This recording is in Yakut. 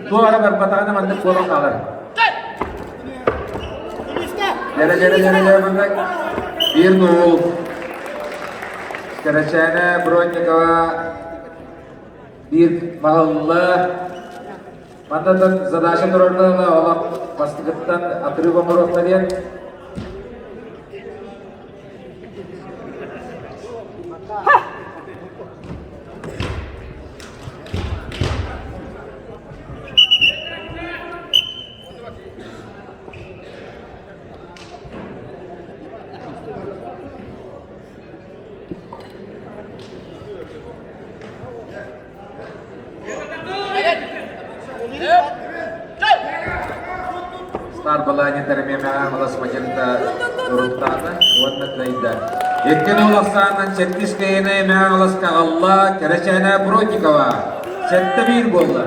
Туох эрэ барбатаҕына маннык буолан хаалар. Дьэрэ дьэрэ дьэрэ дьэрэ маннык. Биир нуул. Кэрэчээнэ Бродникова биир маһылла. Мантан задача турарда олох бастакыттан отрыв оҥоруохха диэн. Стар балаанньыттар эмиэ Мэҕэ Мадьынта уруттаата уонна кыайда. Иккин уол ахсаанынан сэттис кыайыыны Мэҕэ Хаҥаласка аҕалла Кэрэчээнэ Бродникова. 7-1 буолла.